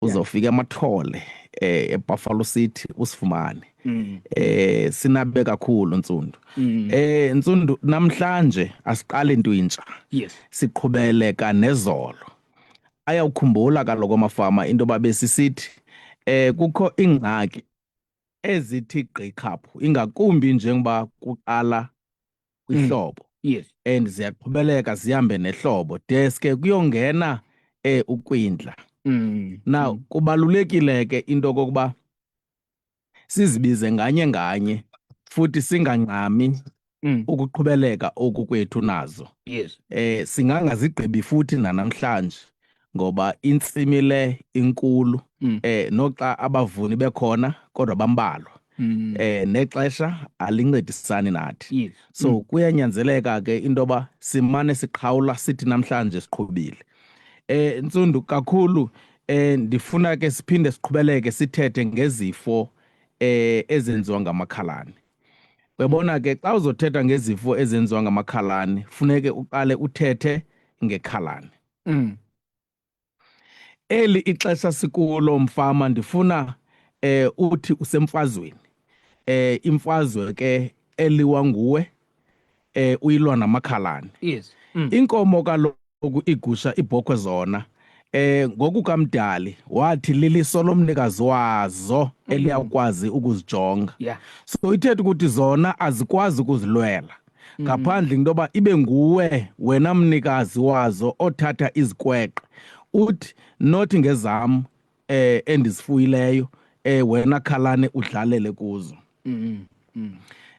Uzofika eMathole eBuffalo City usifumane. Sinabe kakhulu, Ntsundu. Ntsundu, namhlanje asiqali into intsha. Siqhubeleka nezolo. Ayawukhumbula kaloku amafama into yoba besisithi kukho ingxaki ezithi gqi khaphu, ingakumbi njengoba kuqala kwihlobo. And ziyaqhubeleka zihambe nehlobo deske kuyongena ukwindla. Now kubalulekile ke into kokuba sizibize nganye nganye futhi singangxami ukuqhubeleka oku kwethu nazo. Singangazigqibi futhi nanamhlanje ngoba intsimi le inkulu. Noxa abavuni bekhona kodwa bambalwa. Nexesha alincedisani nathi. So kuyanyanzeleka ke into yoba simane siqhawula sithi namhlanje siqhubile. Ntsundu kakhulu, ndifuna ke siphinde siqhubeleke sithethe ngezifo ezenziwa ngamakhalane. Uyabona ke, xa uzothetha ngezifo ezenziwa ngamakhalane funeke uqale uthethe ngekhalane. Eli ixesha sikulo, mfama, ndifuna uthi usemfazweni. Imfazwe ke eliwa nguwe uyilwa namakhalane. Inkomo kaloku, igusha, ibhokhwe zona ngokukamdali wathi liliso lomnikazi wazo eliyakwazi ukuzijonga. So ithetha ukuthi zona azikwazi ukuzilwela ngaphandle into yoba ibe nguwe wena mnikazi wazo othatha izikweqe uthi nothi ngezam endizifuyileyo, wena khalane udlalele kuzo.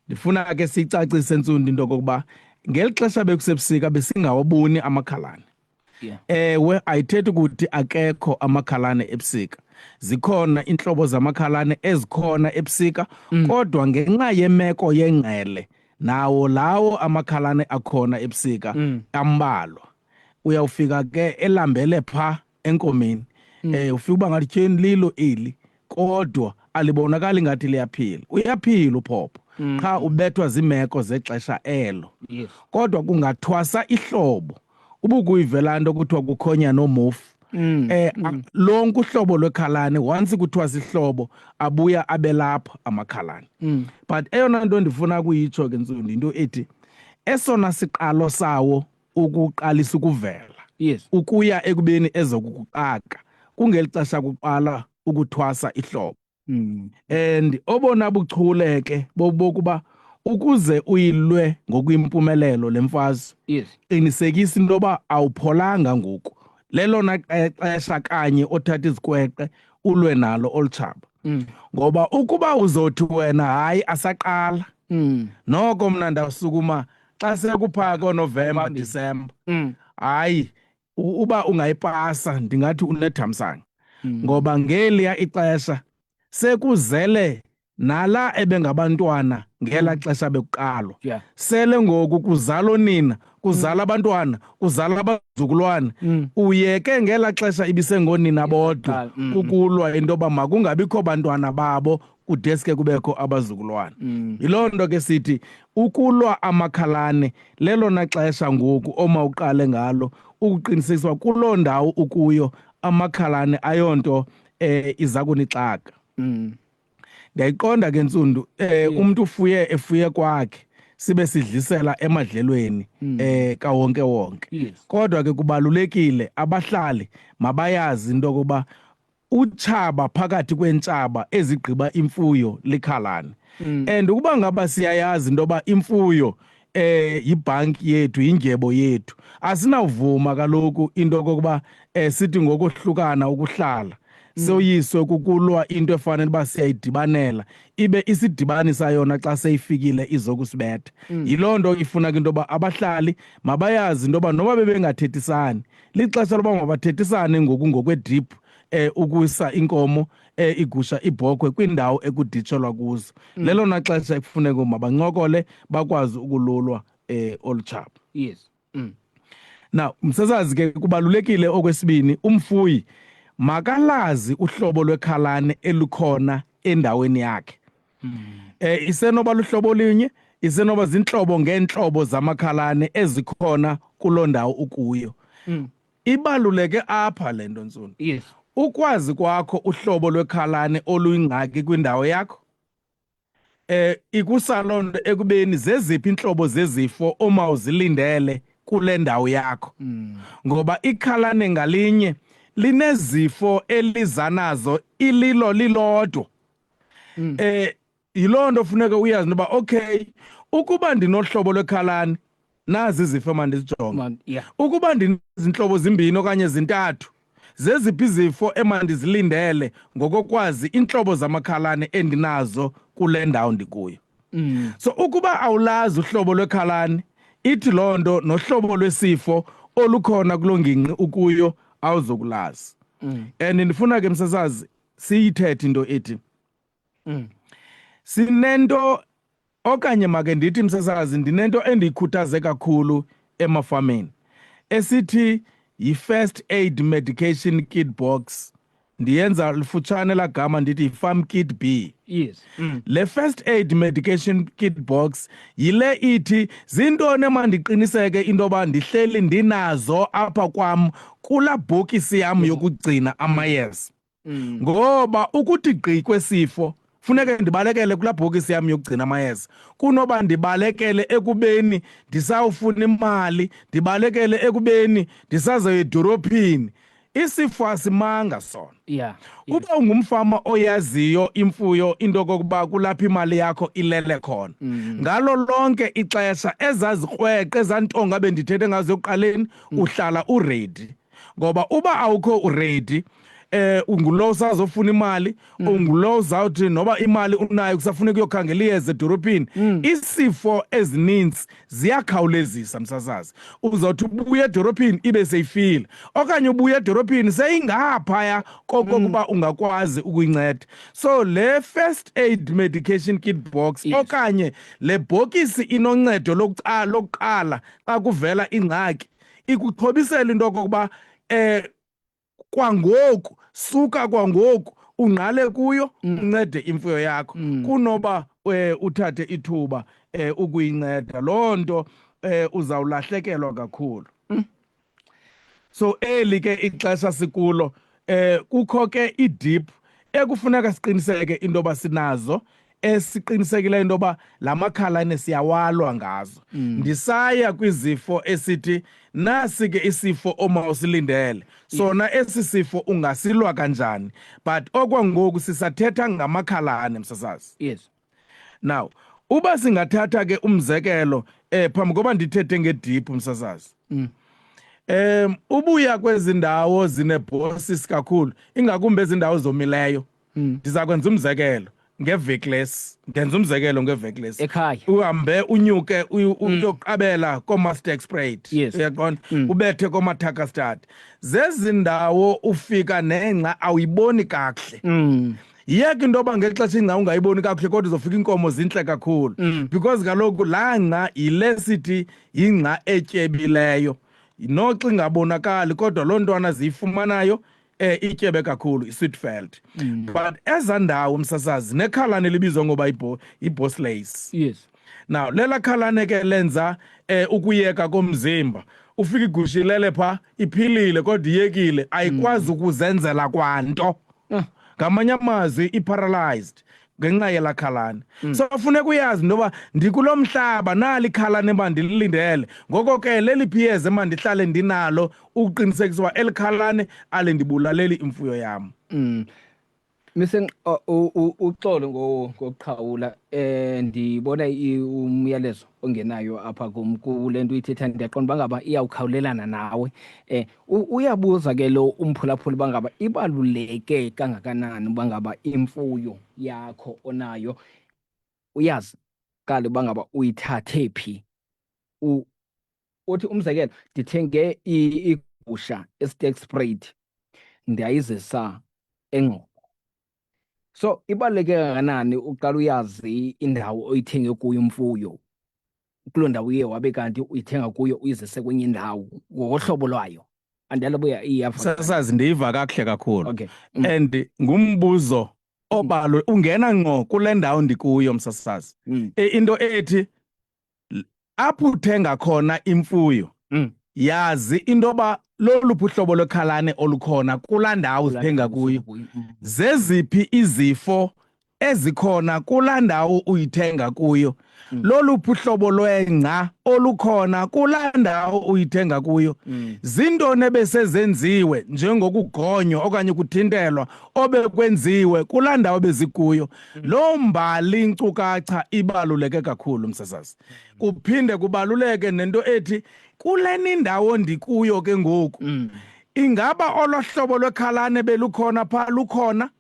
Ndifuna ke sicacise, Ntsundu, into kokuba ngeli xesha bekusebusika besingawaboni amakhalane. Ewe, ayithethi ukuthi akekho amakhalane ebusika. Zikhona iintlobo zamakhalane ezikhona ebusika, kodwa ngenxa yemeko yengqele nawo lawo amakhalane akhona ebusika ambalwa. Uyawufika ke elambele pha enkomeni. Ufika uba ngathi tyheni lilo eli, kodwa alibonakali ngathi liyaphila. Uyaphila uphopho. Qha ubethwa ziimeko zexesha elo. Kodwa kungathwasa ihlobo, ubukuyivela nto kuthiwa kukhonya nomofu. Lonke uhlobo lwekhalane, once kuthwasa ihlobo abuya abelapha amakhalane. But eyona nto ndifuna kuyitsho ke, Ntsundu, into ethi esona siqalo sawo ukuqalisa ukuvela ukuya ekubeni ezokukuxaka kungeli xesha kuqala ukuthwasa ihlobo. And obona buchule ke bokuba ukuze uyilwe ngokwimpumelelo le mfazwe, qinisekisa into yoba awupholanga ngoku. Lelona xesha kanye othatha izikweqe ulwe nalo olu tshaba. Ngoba ukuba uzothi wena hayi, asaqala, noko mna ndawusukuma xa sekuphaa kooNovemba, Phambili. Disemba, hayi, uba ungayipasa ndingathi unethamsanqa. Ngoba ngeliya ixesha sekuzele nala ebengabantwana ngela xesha bekuqalwa. Sele ngoku kuzala onina, kuzala abantwana, kuzala abazukulwana. Uyeke ngela xesha ibisengoonina bodwa ukulwa into yoba makungabikho bantwana babo kudeske kubekho abazukulwana. Yiloo nto ke sithi ukulwa amakhalane lelona xesha ngoku oma uqale ngalo ukuqinisekiswa kuloo ndawo ukuyo amakhalane ayonto iza kunixaka. Ndiyayiqonda ke, Ntsundu, umuntu ufuye efuye kwakhe sibe sidlisela emadlelweni kawonke wonke. Kodwa ke kubalulekile abahlali mabayazi into yokuba utshaba phakathi kweentshaba ezigqiba imfuyo likhalane. And ukuba ngaba siyayazi into yoba imfuyo yibhanki yethu, yindyebo yethu, asinawuvuma kaloku into yokokuba sithi ngokohlukana ukuhlala soyiswe kukulwa into efanele uba siyayidibanela, ibe isidibanisa yona xa seyifikile izokusibetha. Yiloo nto ifuna ke into yoba abahlali mabayazi into yoba noba bebengathethisani, lixesha loba mabathethisane ngoku ngokwediphu ukusa inkomo, igusha, ibhokhwe kwindawo ekuditshelwa kuzo. Lelona xesha ekufuneka mabancokole bakwazi ukululwa olu tshaba. Now, msasazi, ke kubalulekile okwesibini, umfuyi makalazi uhlobo lwekhalane elukhona endaweni yakhe. Isenoba luhlobo linye, isenoba zintlobo ngeentlobo zamakhalane ezikhona kuloo ndawo ukuyo. Ibaluleke apha le nto, Ntsundu. Ukwazi kwakho uhlobo lwekhalane oluyingxaki kwindawo yakho ikusa loo nto ekubeni zeziphi iintlobo zezifo omawuzilindele kule ndawo yakho. Ngoba ikhalane ngalinye linezifo eliza nazo ililo lilodwa. Yiloo nto funeka uyazi into yoba okay, ukuba ndinohlobo lwekhalane nazi izifo emandizijonge. Ukuba ndinezintlobo zimbini okanye zintathu, zeziphi izifo emandizilindele ngokokwazi iintlobo zamakhalane endinazo kule ndawo ndikuyo. So ukuba awulazi uhlobo lwekhalane, ithi loo nto nohlobo lwesifo olukhona kuloo ngingqi ukuyo awuzokulazi. And ndifuna ke msasazi siyithethe into ethi sinento okanye make ndithi msasazi ndinento endiyikhuthaze kakhulu emafameni esithi yi-first aid medication kit box. Ndiyenza lifutshane lagama ndithi yi-farm kit B. Le first aid medication kit box yile ithi zintoni emandiqiniseke into yoba ndihleli ndinazo apha kwam kulaa bhokisi yam yokugcina amayeza. Ngoba ukuthi gqi kwesifo funeke ndibalekele kulaa bhokisi yam yokugcina amayeza kunoba ndibalekele ekubeni ndisawufuna imali, ndibalekele ekubeni ndisazoya edorophini. Isifo asimanga sona. Uba ungumfama oyaziyo imfuyo into okokuba kulapha imali yakho ilele khona, ngalo lonke ixesha ezazikrweqe ezantonga bendithethe ngazo ekuqaleni, uhlala uready. Ngoba uba awukho uready, ungulo usazofuna imali, ungulo uzawuthi noba imali unayo kusafuneka uyokhangela iyeza edorophini. Isifo ezininzi ziyakhawulezisa msasazi. Uzawuthi ubuye edorophini ibe seyifile, okanye ubuye edorophini seyingaphaya kokokuba ungakwazi ukuyinceda. So le first aid medication kit box okanye le bhokisi inoncedo lokuqala xa kuvela ingxaki, ikuxhobisela into okokuba kwangoku suka kwangoku ungqale kuyo, uncede imfuyo yakho, kunoba uthathe ithuba ukuyinceda loo nto, uzawulahlekelwa kakhulu. So eli ke ixesha sikulo, kukho ke idip ekufuneka siqiniseke into yoba sinazo, esiqinisekileyo into yoba la makhalane siyawalwa ngazo. Ndisaya kwizifo esithi nasi ke isifo omawusilindele sona, esi sifo ungasilwa kanjani, but okwangoku sisathetha ngamakhalane msasazi. Now uba singathatha ke umzekelo phambi koba ndithethe ngedip msasazi, ubuya kwezi ndawo zinebhosis kakhulu, ingakumbi ezi ndawo zomileyo, ndiza kwenza umzekelo ngeVeklesi, ndenza umzekelo ngeVeklesi. Ekhaya. Uhambe unyuke uyoqabela kooMasterspruit, uyaqonda, ubethe kooMatakastad, zezi ndawo ufika nengca awuyiboni kakuhle. Yiyeka into yoba ngexesha ingca ungayiboni kakuhle, kodwa uzofika iinkomo zintle kakhulu, because kaloku laa ngca yile sithi yingca etyebileyo, noxa ingabonakali, kodwa loo ntwana ziyifumanayo ityebe kakhulu, i-sweetveld. But eza ndawo msasazi nekhalane libizwa ngoba iBoslace. Now lela khalane ke lenza ukuyeka komzimba. Ufika igusha ilele pha iphilile kodwa iyekile, ayikwazi ukuzenzela kwanto. Ngamanye amazwi i-paralyzed ngenxa yela khalane. So funeka uyazi into yoba ndikulo mhlaba nali ikhalane uba ndililindele, ngoko ke leliphi iyeza emandihlale ndinalo ukuqinisekisa uba eli khalane alindibulaleli imfuyo yam. Mise uxolo ngokuqhawula, ndibona umyalezo ongenayo apha kum kule nto uyithetha, ndiyaqonda uba ngaba iyawukhawulelana nawe. Uyabuza ke lo umphulaphuli uba ngaba ibaluleke kangakanani uba ngaba imfuyo yakho onayo uyazi qala uba ngaba uyithathe phi. Uthi umzekelo, ndithenge igusha eSterkspruit, ndiyayizisa eNgcobo. So ibaluleke kangakanani uqala uyazi indawo oyithenge kuyo imfuyo, kuloo ndawo uye wabe kanti uyithenga kuyo uyizise kwenye indawo ngokohlobo lwayo? Andiyala buya iyava. Sasazi, ndiyiva kakuhle kakhulu. Okay. And ngumbuzo obalo ungena ngqo kule ndawo ndikuyo msasazi. Into ethi apho uthenga khona imfuyo, yazi into yoba Loluphi uhlobo lwekhalane olukhona kulaa ndawo uzithenga kuyo? Zeziphi izifo ezikhona kulaa ndawo uyithenga kuyo? Loluphi uhlobo lwengca olukhona kulaa ndawo uyithenga kuyo? Zintoni ebesezenziwe njengokugonywa okanye ukuthintelwa obekwenziwe kulaa ndawo bezikuyo? Loo mbali nkcukacha ibaluleke kakhulu, msasazi. Kuphinde kubaluleke nento ethi kuleni ndawo ndikuyo ke ngoku, ingaba olo hlobo lwekhalane belukhona phaa lukhona?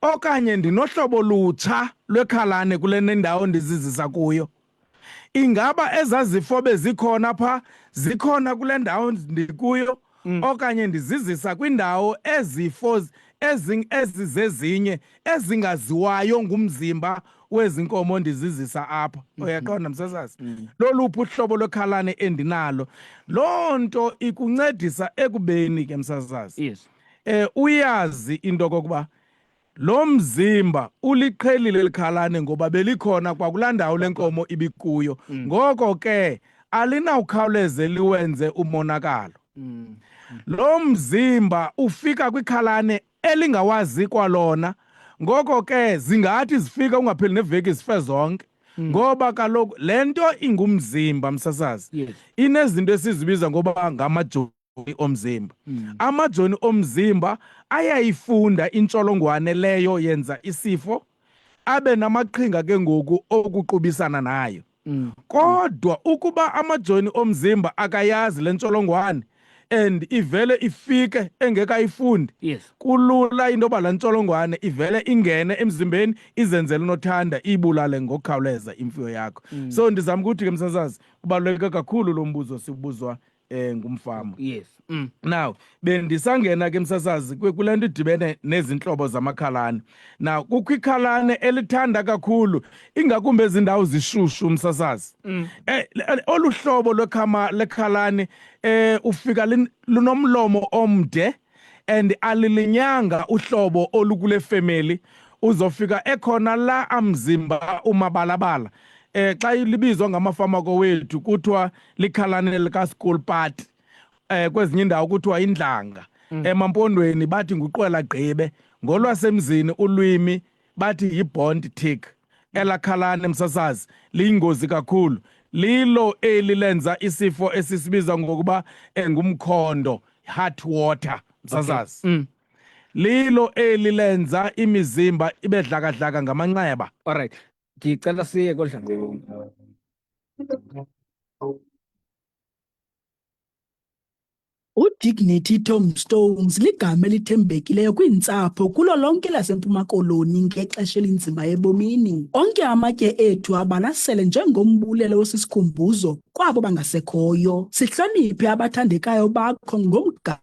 Okanye ndinohlobo lutsha lwekhalane kule ndawo ndizizisa kuyo? Ingaba ezaa zifo bezikhona phaa zikhona kule ndawo ndikuyo? Okanye ndizizisa kwindawo ezifo ezizezinye ezingaziwayo ngumzimba wezi nkomo ndizizisa apha? Uyaqonda, msasazi? Loluphi uhlobo lwekhalane endinalo? Loo nto ikuncedisa ekubeni ke, msasazi, uyazi into kokuba lo mzimba uliqhelile elikhalane ngoba belikhona kwakulaa ndawo lenkomo ibikuyo, ngoko ke alinawukhawuleze liwenze umonakalo. Lo mzimba ufika kwikhalane elingawazi kwalona, ngoko ke zingathi zifika ungapheli neveki zife zonke, ngoba kaloku le nto ingumzimba, msasazi, inezinto esizibiza ngoba ngamajoni omzimba. Amajoni omzimba ayayifunda intsholongwane leyo yenza isifo, abe namaqhinga ke ngoku okuqubisana nayo. Kodwa ukuba amajoni omzimba akayazi le ntsholongwane and ivele ifike engekayifundi, kulula into yoba laa ntsholongwane ivele ingene emzimbeni, izenzele unothanda, iyibulale ngokukhawuleza imfuyo yakho. So ndizama ukuthi ke, msasazi, kubaluleke kakhulu lo mbuzo siwubuzwa ngumfama. Now bendisangena ke, msasazi, kule nto idibene nezintlobo zamakhalane. Now kukho ikhalane elithanda kakhulu ingakumbi ezi ndawo zishushu, msasazi. Olu hlobo lwekhama lekhalane ufika lunomlomo omde and alilinyanga uhlobo olukule family. Uzofika ekhona la amzimba umabalabala, xa libizwa ngamafama kowethu kuthiwa likhalane lika school party, kwezinye indawo kuthiwa indlanga, emampondweni bathi nguqwela gqibe, ngolwasemzini ulwimi bathi yi-bond tick. Elakhalane, msasazi, liyingozi kakhulu. Lilo eli lenza isifo esisibiza ngokuba ngumkhondo, heart water, msasazi. Lilo eli lenza imizimba ibe dlakadlaka ngamanxeba. Alright, ndicela siye kodla. UDignity Tombstones ligama elithembekileyo kwiintsapho kulo lonke laseMpuma Koloni ngexesha elinzima ebomini. Onke amatye ethu abalasele njengombulelo osisikhumbuzo kwabo bangasekhoyo. Sihloniphe abathandekayo bakho ngomgaqo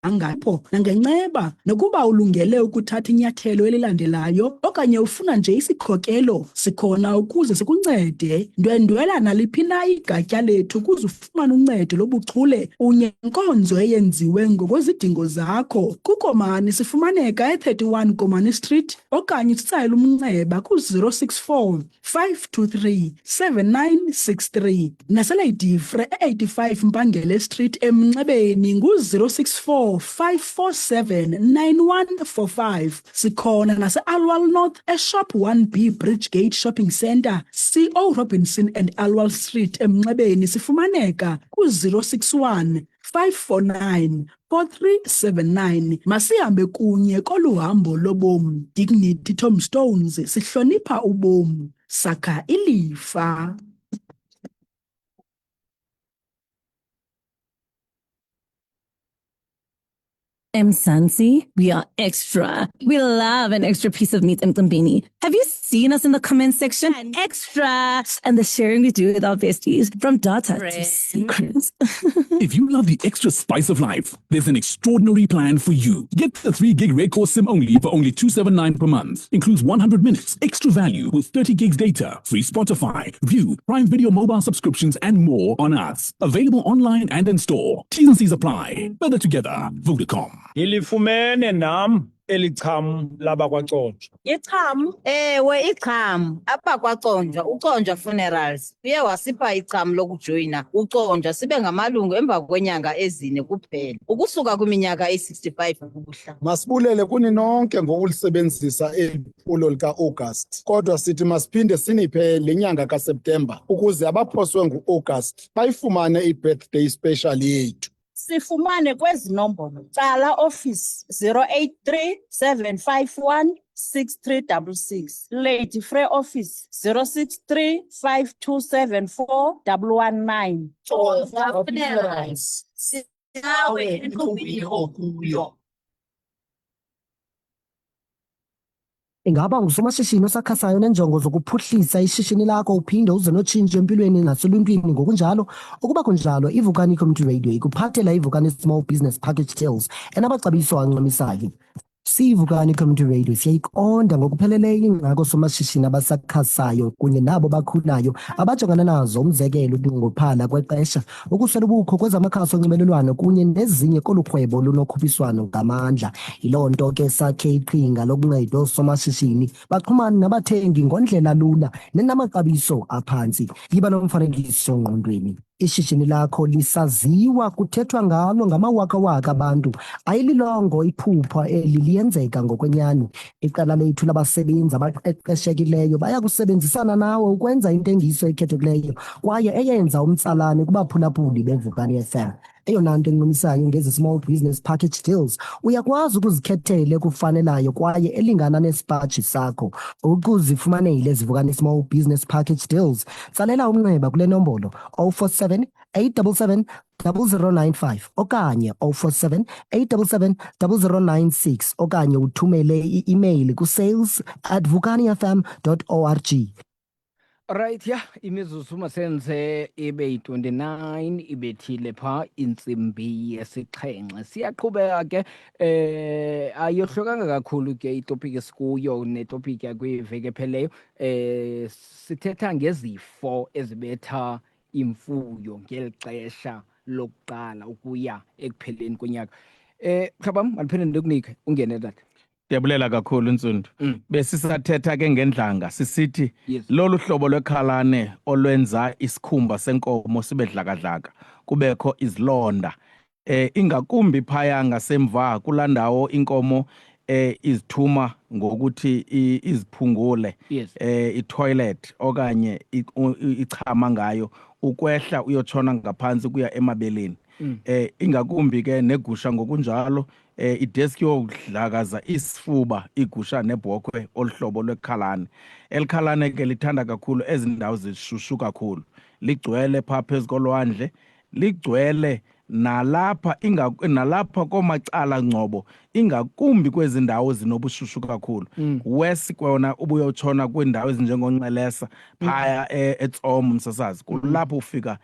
angapho nangenceba. Nokuba ulungele ukuthatha inyathelo elilandelayo okanye ufuna nje isikhokelo, sikhona ukuze sikuncede. Ndwendwela naliphi na igatya lethu ukuze ufumane uncedo lobuchule unye nenkonzo eyenziwe ngokwezidingo zakho. KuKomani sifumaneka e-31 Komani Street okanye usitsalele umnxeba ku-064 523 7963. NaseLady Frere e-85 Mpangele Street eMnxebeni ngu-064 547 9145. Sikhona nase-Aliwal North eShop 1B Bridgegate Shopping Centre, CO Robinson and Aliwal Street eMnxebeni sifumaneka ku-061 549 4379. Masihambe kunye kolu hambo lobomi. Dignity Tombstones, sihlonipha ubomi, sakha ilifa. Mzansi, we are extra. We love an extra piece of meat emcimbini. Have you seen us in the comment section? Extra! And the sharing we do with our besties, from data to secrets. If you love the extra spice of life, there's an extraordinary plan for you. Get the 3 gig Red Core SIM only for only 279 per month. Includes 100 minutes, extra value with 30 gigs data, free Spotify, View, Prime Video mobile subscriptions, and more on us. Available online and in store. T's and C's apply. Better together. Vodacom. Ndilifumene nam. Eli cham labakwaConjwa. Icham? Ewe, icham. Apha kwaConjwa, uConjwa Funerals uye wasipha icham lokujoyina uConjwa sibe ngamalungu emva kwenyanga ezine kuphela, ukusuka kwiminyaka eyi-65 ukuhla. Masibulele kuni nonke ngokulisebenzisa eli phulo lika-August. Kodwa sithi masiphinde siniphe le nyanga kaSeptemba ukuze abaphoswe ngu-August bayifumane i-birthday special yethu. Sifumane kwezi nombolo, Cala office 083 751 6366, Lady Frere office 063 5274 119. Conjwa Funerals, sinawe entlungwini okuyo. Ingaba ungusomashishini osakhasayo oneenjongo zokuphuhlisa ishishini lakho uphinde uze notshintsho empilweni naseluntwini ngokunjalo? Ukuba kunjalo, iVukani Community Radio ikuphathela iVukani Small Business Package Deals enamaxabiso ancumisayo. SiyiVukani Community Radio siyayiqonda ngokupheleleyo ingxaki oosomashishini abasakhasayo kunye nabo bakhulayo abajongana nazo, umzekelo ukunqongophala kwexesha, ukuswela ubukho kwezamakhasi onxibelelwano kunye nezinye kolu rhwebo lunokhuphiswano ngamandla. Yiloo nto ke sakhe iqhinga lokunceda oosomashishini baxhumane nabathengi ngondlela lula nenamaxabiso aphantsi. Yiba nomfanekiso ngqondweni. Ishishini lakho lisaziwa kuthethwa ngalo ngamawakawaka abantu. Ayililongo iphupha eli liyenzeka ngokwenyani. Iqela lethu labasebenzi abaqeqeshekileyo baya kusebenzisana nawe ukwenza intengiso ekhethekileyo kwaye eyenza umtsalane kubaphulaphuli beVukani FM. Eyona nto encumisayo ngezi small business package deals, uyakwazi ukuzikhethela ekufanelayo kwaye elingana nesipaji sakho. Ukuzifumanele ezi Vukani small business package deals, tsalela umnxeba kule nombolo 047 877 0095 okanye 047 877 0096 okanye uthumele i-email ku-sales at vukanifm org. Right ya, imizuzu masenze ibe yi-29 ibethile pha intsimbi yesixhenxe. Siyaqhubeka ke, ayohlukanga kakhulu ke itopic esikuyo netopic yakwiveki epheleyo. Sithetha ngezifo ezibetha imfuyo ngeli xesha lokuqala ukuya ekupheleni konyaka. Mhlobam, mandiphinde ndikunike ungene tata. Ndiyabulela kakhulu, Ntsundu. Besisathetha ke ngendlanga sisithi lolu hlobo lwekhalane olwenza isikhumba senkomo sibe dlakadlaka, kubekho izilonda. Ingakumbi phaya ngasemva kulaa ndawo inkomo izithuma ngokuthi iziphungule itoilet okanye ichama ngayo ukwehla uyotshona ngaphantsi kuya emabeleni. Ingakumbi ke negusha ngokunjalo, ideski yokudlakaza isifuba igusha nebhokhwe oluhlobo lwekhalane. Elikhalane ke lithanda kakhulu ezi ndawo zishushu kakhulu. Ligcwele phaa phezu kolwandle, ligcwele nalapha inga nalapha koomacala Ngcobo, ingakumbi kwezi ndawo zinobushushu kakhulu. Wesi kona ubuyotshona kwiindawo ezinjengoNxelesa phaya eTsomo, msasazi, kulapho ufika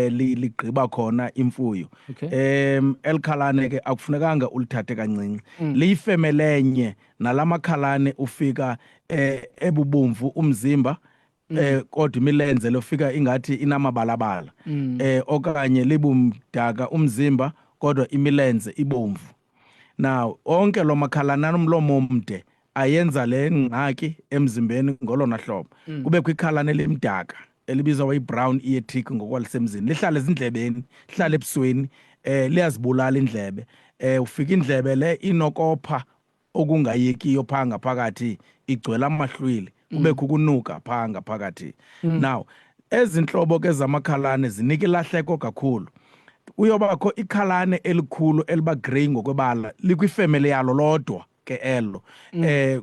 ligqiba khona imfuyo. Elikhalane ke akufunekanga ulithathe kancinci. Liyifemelenye nalamakhalane ufika ebubomvu umzimba, kodwa imilenze lofika ingathi inamabalabala, okanye libumdaka umzimba kodwa imilenze ibomvu. Now onke lo makhalane anomlomo omde ayenza le ngxaki emzimbeni ngolona hlobo. Kubekho ikhalane elimdaka elibizwa i-brown ear tick ngokwalisemzini, lihlala ezindlebeni, lihlala ebusweni, liyazibulala indlebe. Ufika indlebe le inokopha okungayekiyo phaa ngaphakathi, igcwele amahlwili, kubekho ukunuka phaa ngaphakathi. Now ezi ntlobo ke zamakhalane zinika ilahleko kakhulu. Kuyobakho ikhalane elikhulu eliba grey ngokwebala, likwifemeli yalo lodwa ke elo,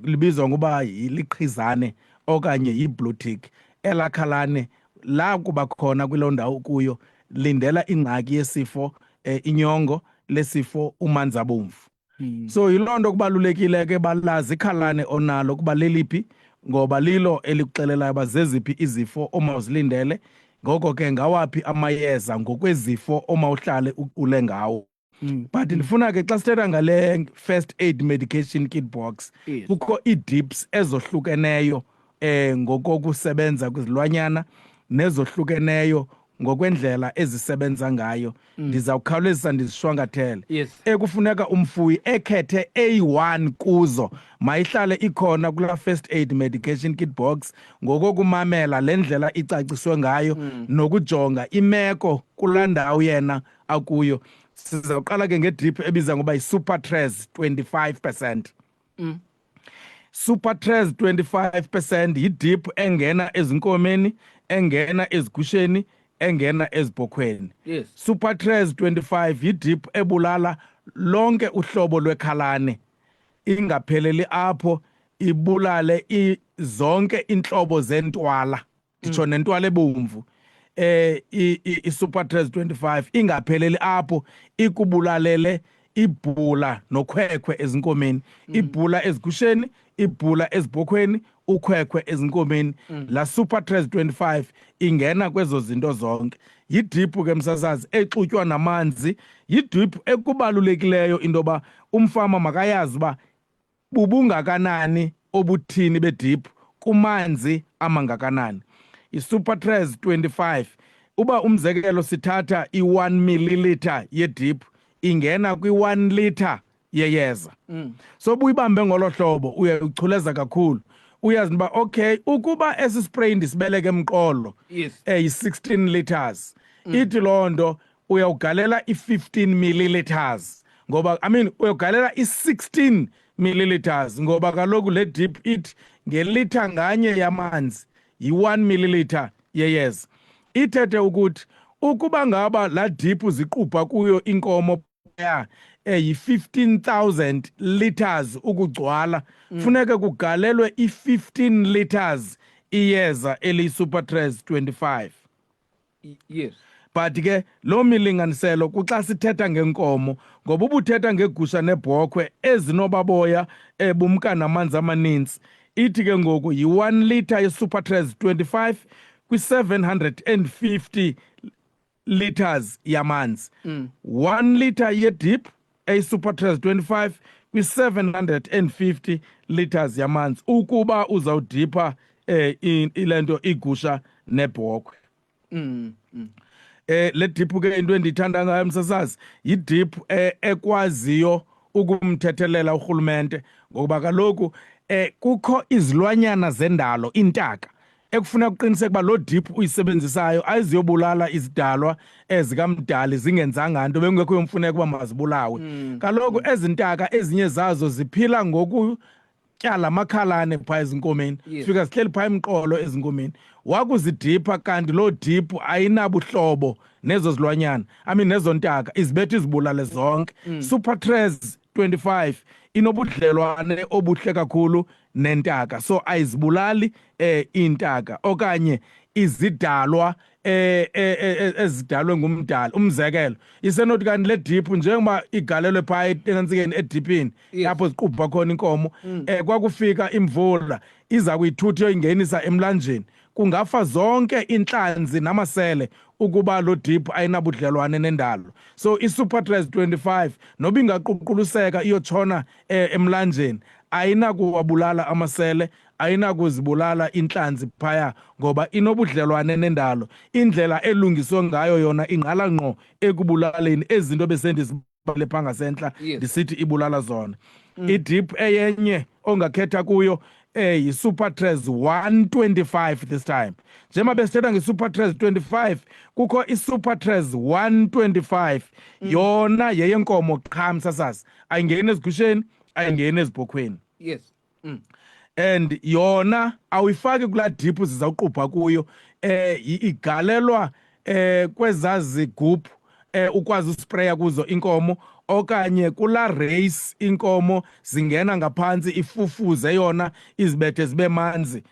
libizwa ngoba liqhizane okanye yi-blue tick. Elakhalane la kuba khona kuloo ndawo kuyo, lindela ingxaki yesifo inyongo lesifo umanzabomvu. So yiloo nto kubalulekile ke balazi ikhalane onalo kuba leliphi, ngoba lilo elikuxelelayo uba zeziphi izifo omawuzilindele, ngoko ke ngawaphi amayeza ngokwezifo omawuhlale uqule ngawo. But ndifuna ke xa sithetha ngale first aid medication kit box, kukho ii-dips ezohlukeneyo ngokokusebenza kwizilwanyana nezohlukeneyo. Ngokwendlela ezisebenza ngayo, ndizawukhawulezisa ndizishwankathele. Ekufuneka umfuyi ekhethe eyi-1 kuzo, mayihlale ikhona kulaa first aid medication kit box, ngokokumamela le ndlela icaciswe ngayo nokujonga imeko kulaa ndawo yena akuyo. Sizawuqala ke ngedrip ebiza ngoba yi-Supertres 25%. Supertres 25% yidip engena ezinkomeni, engena ezigusheni, engena ezibhokhweni. Supertres 25 yidip ebulala lonke uhlobo lwekhalane, ingapheleli apho, ibulale zonke intlobo zentwala, nditsho nentwala ebomvu. I-Supertres 25 ingapheleli apho, ikubulalele ibhula nokhwekhwe ezinkomeni, ibhula ezigusheni, ibhula ezibhokhweni, ukhwekhwe ezinkomeni. La Supertres 25 ingena kwezo zinto zonke. Yidiphu ke, msasazi, exutywa namanzi. Yidiphu ekubalulekileyo into yoba umfama makayazi uba bubungakanani obuthini bediphu kumanzi amangakanani. I-Supertres 25, uba umzekelo sithatha i-1 milliliter yediphu, ingena kwi-1 liter yeyeza. So buyibambe ngolo hlobo, uyayichuleza kakhulu, uyazi uba okay, ukuba esi spray ndisibeleke emqolo yi-16 liters, ithi loo nto uyawugalela i-15 milliliters, ngoba, I mean, uyawugalela i-16 milliliters, ngoba kaloku le dip ithi ngelitha nganye yamanzi yi-1 milliliter yeyeza. Ithethe ukuthi ukuba ngaba laa dip ziqubha kuyo inkomo ya yi-15,000 liters ukugcwala, funeke kugalelwe i-15 liters iyeza eliyi-Supertres 25. But ke loo milinganiselo kuxa sithetha ngenkomo, ngoba ubuthetha ngegusha nebhokhwe ezinobaboya ebumka namanzi amaninzi, ithi ke ngoku yi-1 liter ye-Supertres 25 kwi-750 liters yamanzi. 1 liter yedip eyi-Supertres 25 kwi-750 liters yamanzi, ukuba uzawudipha ilento igusha nebhokhwe. Le dip ke, into endiyithanda ngayo, msasazi, yidip ekwaziyo ukumthethelela urhulumente, ngokuba kaloku kukho izilwanyana zendalo, iintaka, ekufuneka uqiniseke uba loo dip uyisebenzisayo ayiziyobulala izidalwa ezikamdali zingenzanga nto, bekungekho yomfuneko uba mazibulawe. Kaloku ezi ntaka ezinye zazo ziphila ngokutyala amakhalane phaa ezinkomeni. Fika zihleli phaa emqolo ezinkomeni, wakuzidipha, kanti loo diphu ayinabuhlobo nezo zilwanyana, I mean, nezo ntaka, izibetha izibulale zonke. Supertres 25 inobudlelwane obuhle kakhulu nentaka, so ayizibulali iintaka okanye izidalwa ezidalwe ngumdali. Umzekelo, isenothi kanti le diphu, njengoba igalelwe phaa enantsikeni ediphini apho ziqubha khona inkomo, kwakufika imvula iza kuyithutha iyoyingenisa emlanjeni, kungafa zonke intlanzi namasele ukuba lo dip ayinabudlelwane nendalo. So i-Supertres 25, noba ingaququluseka iyotshona emlanjeni, ayinakuwabulala amasele, ayinakuzibulala intlanzi phaya, ngoba inobudlelwane nendalo. Indlela elungiswe ngayo yona ingqala ngqo ekubulaleni ezi zinto besendizibale phaa ngasentla, ndisithi ibulala zona. Idip eyenye ongakhetha kuyo yi-Supertres 125 this time. Njengoba besithetha nge-Supertres 25, kukho i-Supertres 125, yona yeyenkomo qha, msasazi, ayingeni ezigusheni, ayingeni ezibhokhweni. And yona awuyifaki kulaa diphu zizawuqubha kuyo, igalelwa kwezaa zigubhu ukwazi uspreya kuzo inkomo, okanye kulaa race inkomo zingena ngaphantsi, ifufuze yona, izibethe zibe manzi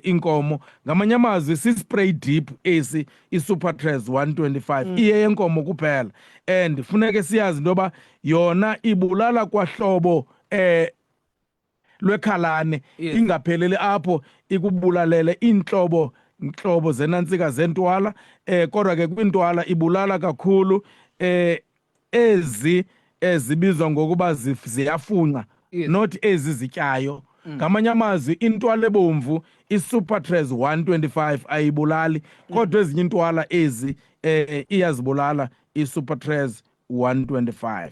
inkomo. Ngamanye amazwi, si-spray dip esi i-Supertres 125, iye yenkomo kuphela, and funeke siyazi into yoba yona ibulala kwahlobo lwekhalane, ingapheleli apho, ikubulalele iintlobo ntlobo zenantsika zentwala. Kodwa ke kwintwala ibulala kakhulu ezi ezibizwa ngokuba ziyafunxa, not ezi zityayo. Ngamanye amazwi, intwala ebomvu iSupertres 125 ayibulali, kodwa ezinye intwala ezi iyazibulala iSupertres 125.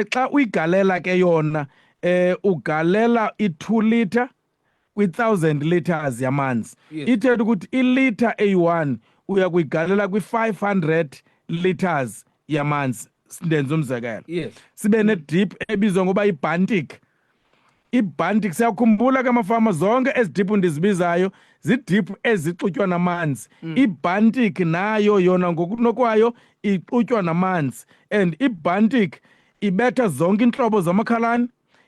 Xa uyigalela ke yona, ugalela i-2 liter kwi-1000 liters yamanzi. Ithetha ukuthi ilitha eyi-1 uya kuyigalela kwi-500 liters yamanzi, ndenza umzekelo. Sibe nedip ebizwa ngoba iBantic. IBantic, siyakhumbula ke mafama, zonke ezi dip ndizibizayo zidip ezixutywa namanzi. IBantic nayo yona ngokunokwayo ixutywa namanzi, and iBantic ibetha zonke intlobo zamakhalane,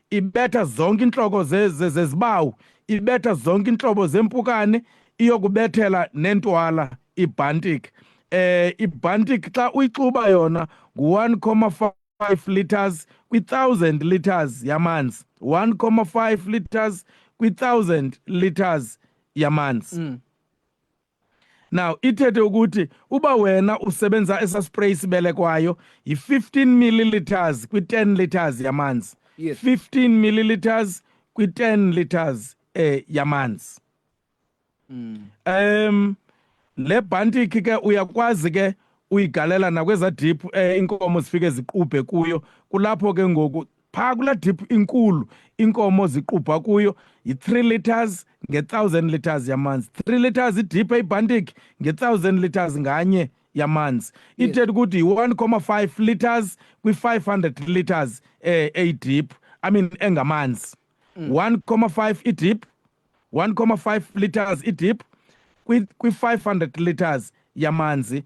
ibetha zonke intloko zezibawu, ibetha zonke intlobo zempukane, iyokubethela nentwala iBantic. IBantic xa uyixuba yona ngu-1,5 liters kwi-1000 liters yamanzi, 1,5 liters kwi-1000 liters yamanzi. Now ithethe ukuthi uba wena usebenza esa spray sibelekwayo, yi-15 milliliters kwi-10 liters yamanzi. 15 milliliters kwi-10 liters yamanzi. Le Bantic ke uyakwazi ke uyigalela nakweza dip inkomo zifike ziqubhe kuyo. Kulapho ke ngoku phaa kulaa dip inkulu inkomo ziqubha kuyo, yi-3 liters nge-1000 liters yamanzi, 3 liters idip eyiBantic nge-1000 liters nganye yamanzi. Ithetha ukuthi yi-1,5 liters kwi-500 liters eyidip, I mean engamanzi, 1,5 idip, 1,5 liters idip kwi-500 liters yamanzi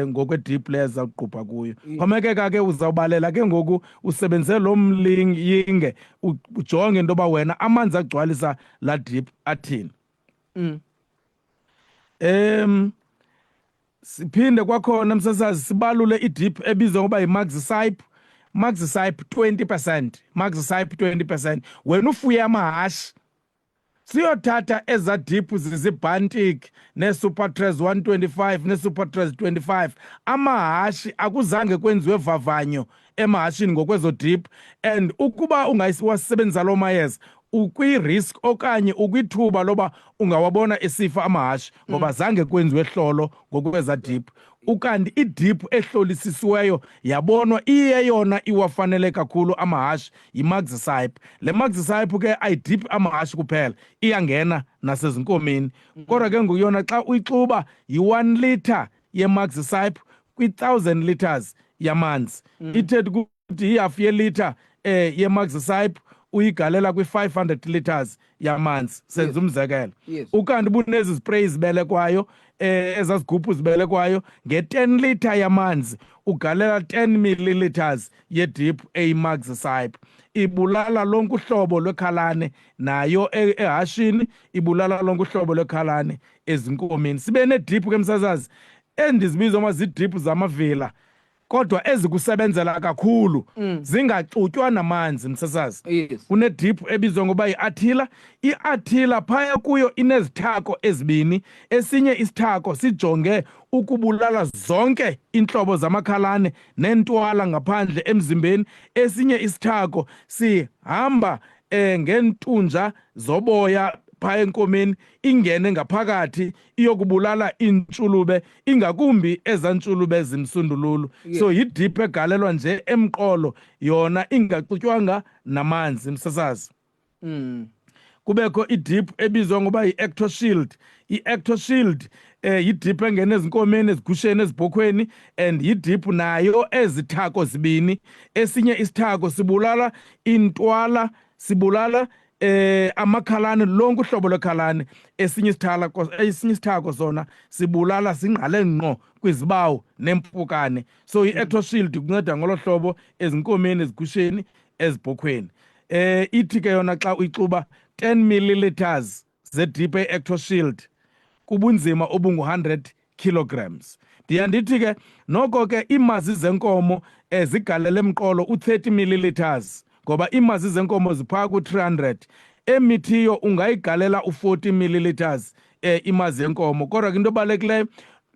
ngokwedip leyo uqubha kuyo. Xhomekeka ke, uzawubalela ke ngoku usebenzise lo mlingi, ujonge into yoba wena amanzi agcwalisa laa dip athini. Siphinde kwakhona, msasazi, sibalule idip ebizwa ngoba yi-Maxicyp, Maxicyp 20%, Maxicyp 20%. Wena ufuye amahashi, siyothatha eza dip ziziBantic nee-Supertres 125 nee-Supertres 25. Amahashi akuzange kwenziwe vavanyo emahashini ngokwezo dip, and ukuba ungawasebenzisa loo mayeza ukwi-risk okanye ukwithuba loba ungawabona esifa amahashi, ngoba zange kwenziwe hlolo ngokweza dip. Ukanti idip ehlolisisiweyo yabonwa iyeyona iwafanele kakhulu amahashi yiMaxicyp. Le Maxicyp ke ayidip amahashi kuphela, iyangena nasezinkomeni. Kodwa ke ngoku yona xa uyixuba yi-1 liter yeMaxicyp kwi-1000 liters yamanzi. Ithetha ukuthi ihafu yelitha yeMaxicyp uyigalela kwi-500 liters yamanzi, senza umzekelo. Ukanti bunezi spray zibelekwayo, ezazigubhu zibelekwayo, nge-10 liter yamanzi ugalela 10 milliliters yedip eyiMaxicyp. Ibulala lonke uhlobo lwekhalane nayo ehashini, ibulala lonke uhlobo lwekhalane ezinkomeni. Sibe nedip ke, msasazi, endizibiza uma zidip zamavila, kodwa ezikusebenzela kakhulu zingaxutywa namanzi, msasazi. Kunedip ebizwa ngoba yi-Attila. I-Attila phaya kuyo inezithako ezibini. Esinye isithako sijonge ukubulala zonke iintlobo zamakhalane neentwala ngaphandle emzimbeni. Esinye isithako sihamba ngeentunja zoboya phaya enkomeni, ingene ngaphakathi iyokubulala iintshulube, ingakumbi ezaa ntshulube zimsundululu. So yidip egalelwa nje emqolo yona, ingaxutywanga namanzi, msasazi. Kubekho idip ebizwa ngoba yi-Ectoshield. I-Ectoshield yidip engena ezinkomeni, ezigusheni, ezibhokhweni, and yidip nayo ezithako zibini. Esinye isithako sibulala intwala, sibulala amakhalane, lonke uhlobo lwekhalane. Esinye isithako sona sibulala singqale ngqo kwizibawu nempukane. So i-Ectoshield kunceda ngolo hlobo ezinkomeni, ezigusheni, ezibhokhweni. Ithi ke yona xa uyixuba, 10 milliliters zedip e-Ectoshield kubunzima obungu-100 kilograms. Ndiya ndithi ke noko ke iimazi zenkomo zigalele emqolo u-30 milliliters, ngoba iimazi zenkomo ziphaa ku-300. Emithiyo ungayigalela u-40 milliliters imazi yenkomo. Kodwa ke into ebalulekileyo,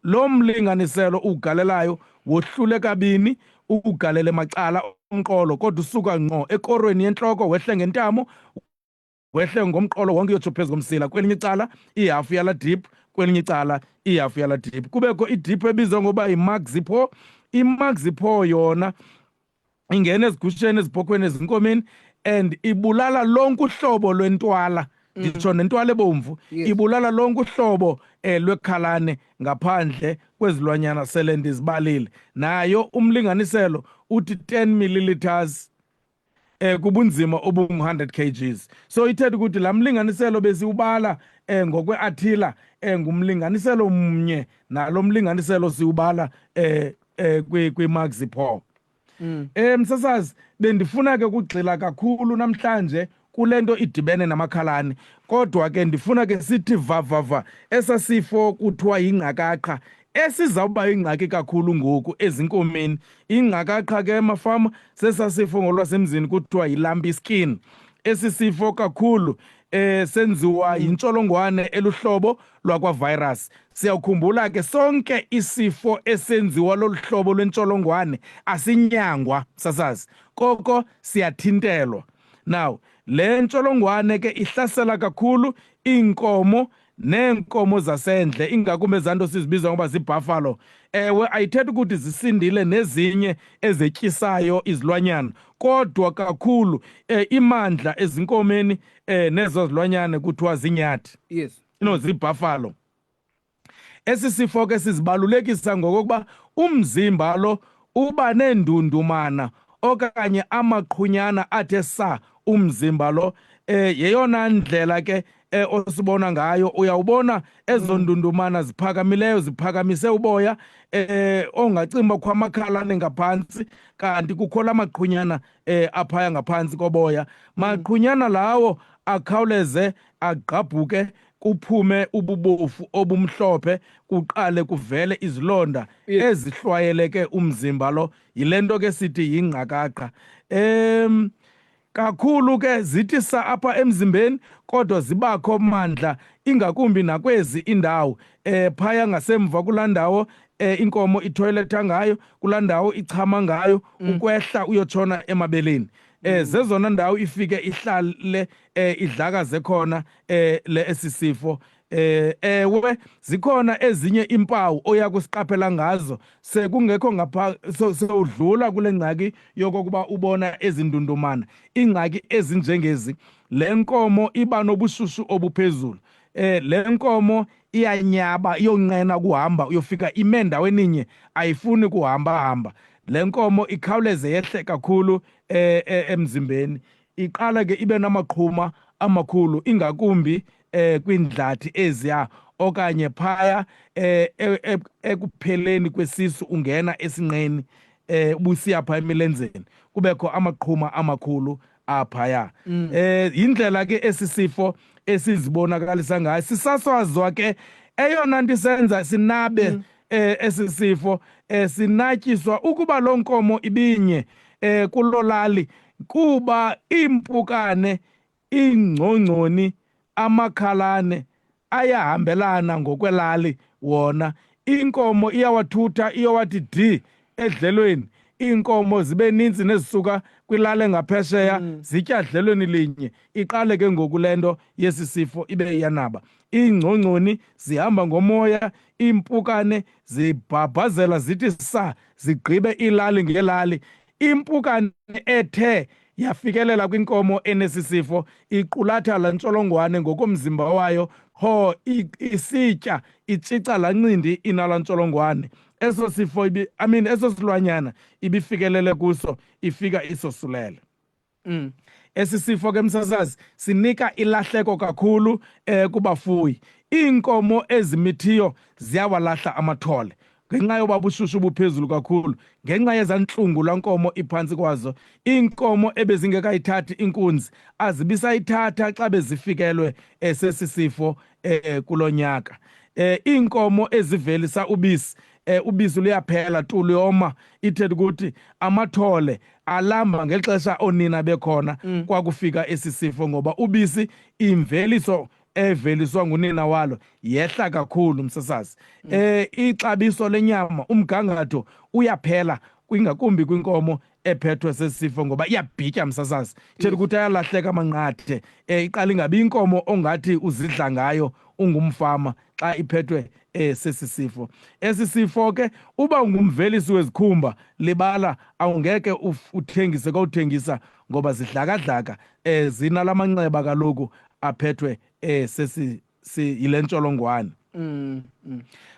lo mlinganiselo uwugalelayo wohlule kabini, uwugalele macala umqolo, kodwa usuka ngqo ekorweni yentloko, wehle ngentamo. Wehle ngomqolo wonke uyotsho phezu komsila. Kwelinye icala ihafu yala drip, kwelinye icala ihafu yala drip. Kubekho idrip ebizwa ngoba yiMaxipho. IMaxipho yona ingena ezigusheni, ezibhokhweni, ezinkomeni and ibulala lonke uhlobo lwentwala. Nditsho nentwala ebomvu. Ibulala lonke uhlobo lwekhalane ngaphandle kwezilwanyana sele ndizibalile. Nayo umlinganiselo uthi 10 milliliters kubunzima obungu-100 kgs. So ithetha ukuthi laa mlinganiselo besiwubala ngokwe-Athila ngumlinganiselo mnye nalo mlinganiselo siwubala kwi-Maxipol. Msasazi, bendifuna ke ukugxila kakhulu namhlanje kule nto idibene namakhalane, kodwa ke ndifuna ke sithi vavava esasifo kuthiwa yingqakaqha esizawuba yingxaki kakhulu ngoku ezinkomeni. Ingqakaqha ke mafama sesasifo ngolwasemzini kuthiwa yi-lumpy skin. Esi sifo kakhulu senziwa yintsholongwane eluhlobo lwakwa-virus. Siyawukhumbula ke sonke isifo esenziwa lolu hlobo lwentsholongwane asinyangwa, sasazi, koko siyathintelwa. Now le ntsholongwane ke ihlasela kakhulu iinkomo neenkomo zasendle, ingakumbi ezaa nto sizibiza ngoba zibuffalo. Ewe, ayithethi ukuthi zisindile nezinye ezetyisayo izilwanyana, kodwa kakhulu imandla ezinkomeni nezo zilwanyana kuthiwa zinyathi. No, zibuffalo. Esi sifo ke sizibalulekisa ngokokuba umzimba lo uba neendundumana okanye amaqhunyana athe sa umzimba lo. Yeyona ndlela ke osibona ngayo. Uyawubona ezo ndundumana ziphakamileyo ziphakamise uboya, ongacimba kukho amakhalane ngaphantsi, kanti kukho la maqhunyana aphaya ngaphantsi koboya. Maqhunyana lawo akhawuleze agqabhuke, kuphume ububofu obumhlophe, kuqale kuvele izilonda ezihlwayeleke umzimba lo. Yile nto ke sithi yingqakaqha. Kakhulu ke zithi sa apha emzimbeni, kodwa zibakho mandla ingakumbi nakwezi indawo phaya ngasemva kulaa ndawo inkomo ithoyiletha ngayo, kulaa ndawo ichama ngayo, ukwehla uyotshona emabeleni. Zezona ndawo ifike ihlale idlakaze khona le esi sifo. Ewe, zikhona ezinye impawu oya kusiqaphela ngazo sekungekho ngapha, sewudlula kule ngxaki yokokuba ubona ezindundumana. Iingxaki ezinjengezi: le nkomo iba nobushushu obuphezulu, le nkomo iyanyaba, iyonqena ukuhamba, uyofika ime ndaweninye, ayifuni kuhamba-hamba. Le nkomo ikhawuleze yehle kakhulu emzimbeni, iqala ke ibe namaqhuma amakhulu, ingakumbi kwindlathi eziya okanye phaya ekupheleni kwesisu ungena esinqeni, ubusiya pha emilenzeni, kubekho amaqhuma amakhulu aphaya. Yindlela ke esi sifo esizibonakalisa ngayo. Sisasazwa ke eyona nto isenza sinabe esi sifo, sinatyiswa ukuba loo nkomo ibinye kulolali, kuba iimpukane, iingcongconi, amakhalane ayahambelana ngokwelali wona. Inkomo iyawathutha iyowathi di edlelweni. Iinkomo zibe ninzi nezisuka kwilali engaphesheya zitya dlelweni linye. Iqale ke ngoku le nto yesi sifo ibe iyanaba. Iingcongconi zihamba ngomoya, iimpukane zibhabhazela zithi sa zigqibe iilali ngeelali. Impukane ethe yafikelela kwinkomo enesi sifo iqulatha laa ntsholongwane ngokomzimba wayo, qho isitya itshica laa ncindi inalaa ntsholongwane. Eso sifo ibi, I mean, eso silwanyana ibifikelele kuso ifika isosulele. Esi sifo ke msasazi sinika ilahleko kakhulu kubafuyi. Iinkomo ezimithiyo ziyawalahla amathole ngenxa yoba bushushu buphezulu kakhulu, ngenxa yezantlungu laa nkomo iphantsi kwazo. Iinkomo ebezingekayithathi inkunzi azibisayithatha xa bezifikelwe sesi sifo kulo nyaka. Iinkomo ezivelisa ubisi, ubisi luyaphela tu, luyoma. Ithetha ukuthi amathole alamba ngexesha oonina bekhona kwakufika esi sifo, ngoba ubisi, imveliso eveliswa ngunina walo, yehla kakhulu msasazi. Ixabiso lenyama, umgangatho uyaphela, ingakumbi kwinkomo. ephethwe sesifo ngoba iyabhitya msasazi ithetha ukuthi ayalahleka amanqathe um iqala ingabi inkomo ongathi uzidla ngayo ungumfama xa iphethwe um sesi sifo. Esi sifo ke uba ungumvelisi wezikhumba libala awungeke uthengise kowuthengisa ngoba zidlakadlaka um zinala manxeba kaloku aphethwe um sesi yile ntsholongwane.